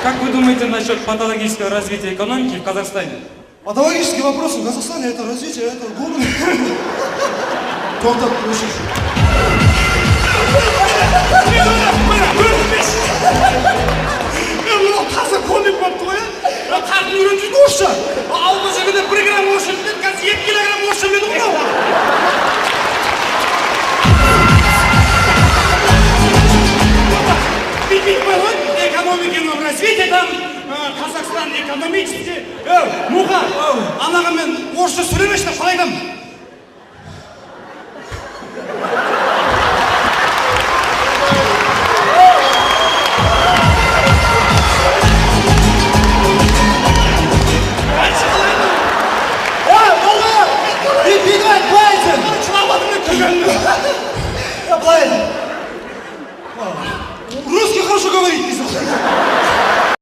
Как вы думаете насчет патологического развития экономики в Казахстане? Патологический вопрос в Казахстане — это развитие, это город. Тоқтат, өшір. Мынау таза комик болыпты ғой, иә? Қатын үйреніп жүрді орысша. Ауылда жүргенде 1 грамм орысша біледі, қазір 2 килограмм орысша біледі ғой мынау. Бүйтіп ғой, экономиканың развитие там, Казахстан экономический. Еу, Муха, анаға мен орысша сөйлемеші деп қалай айтамын?